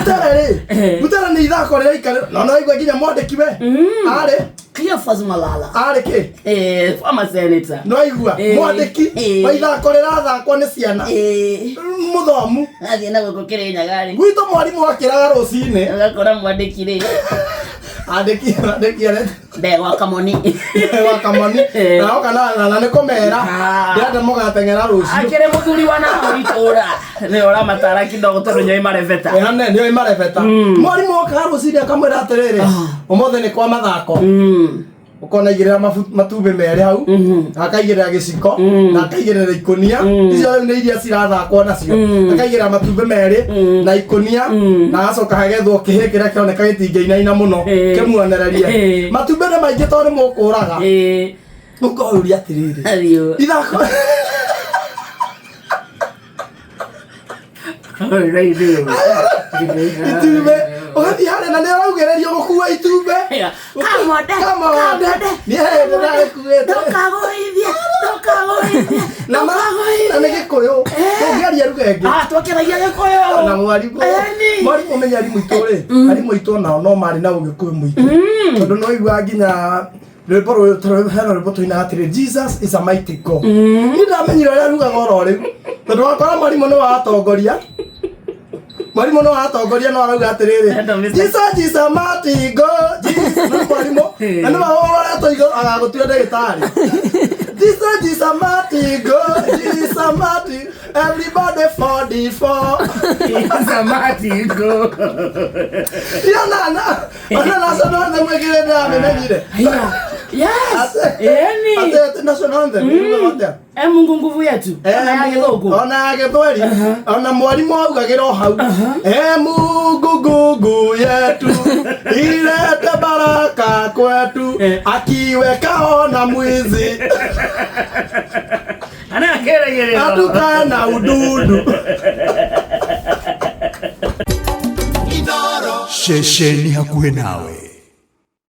Mutere rĩ, mutere nĩ ithako rĩraikarĩrwo na no igua nginya mwandĩki we arĩ Cleophas Malala. Arĩ kĩ? Former senator. No igua mwandĩki wa ithako rĩrathakwo nĩ ciana, mũthomu. Athiĩ na gũkũ Kĩrĩnyaga rĩ. Gwitũ mwarimũ akĩraga rũcinĩ. Ũgakora mwandĩki rĩ. Andĩki arĩa Ndegwa Kamoni. Wa Kamoni. Na oka na nĩ kũmera ndĩrenda mũgateng'era rũciũ. Akĩrĩ mũthuri wa nao itũra. Nĩ ũramatara kidogo tondũ nyoi marebeta. Ĩhane nĩo imarebeta. Mwarimũ okaga rũcinĩ akamwĩra atĩrĩrĩ, ũmũthĩ nĩ kwa mathako. Ũkona aigĩrĩra matumbĩ merĩ hau, na akaigĩrĩra gĩciko, na akaigĩrĩra ikũnia. Icio rĩu nĩ iria cirathakwo nacio. Akaigĩrĩra matumbĩ merĩ na ikũnia, na agacoka hagethwo kĩhĩ kĩrĩa kĩroneka gĩtingĩinaina mũno, kĩmuonererie. Matumbĩ nĩ maingĩ tondũ nĩ mũkũraga. Ũkoria atĩrĩrĩ, Athiĩ. Ithako itumbĩ, ũgathiĩ harĩa na nĩ ũraugĩrĩrio gũkua itumbĩ. Kamonde, Kamonde. Niĩ hĩndĩ ndagĩkuĩte. Ndũkagũithie, ndũkagũithie, Na ndũkagũithie. na nĩ Gĩkũyũ, ũngĩaria ruga ĩngĩ. Ah, twakĩragia Gĩkũyũ. Na mwarimũ Ĩni. mwarimũ menya arimũ aitũ rĩ, arimũ aitũ onao no marĩ na Ũgĩkũyũ mũingĩ, tondũ no igua nginya rwĩmbo rũyũ, tondũ hena rwĩmbo tũinaga atĩrĩ, "Jesus is a mighty God." Niĩ ndamenyire ũrĩa rugaga oro rĩu, tondũ wakora mwarimũ nĩ watongoria, mwarimũ no atongoria, no arauga atĩrĩrĩ, Endo, Mr. "Jesus is a mighty God, Jesus." No mwarimũ na nĩ wahũrũretwo igũrũ agagũtua ndagĩtarĩ. "Jesus is a mighty God, Jesus a mighty, everybody 44." Samatigo. Ira na ona national anthem ĩkĩrĩ ndĩramĩmenyire. Yes. Ĩni. Atĩ national anthem ĩrugaga atĩa? E Mungu nguvu yetu. Ona ya Gĩthũngũ. Ona ya Gĩthweri, ona mwarimũ augagĩra o hau, "E Mungu nguvu yetu, ilete baraka kwetu." Akiweka ona mwizi. Ana kĩrĩgĩrĩro. Atukae na ududu. Ceceni hakuhĩ nawe.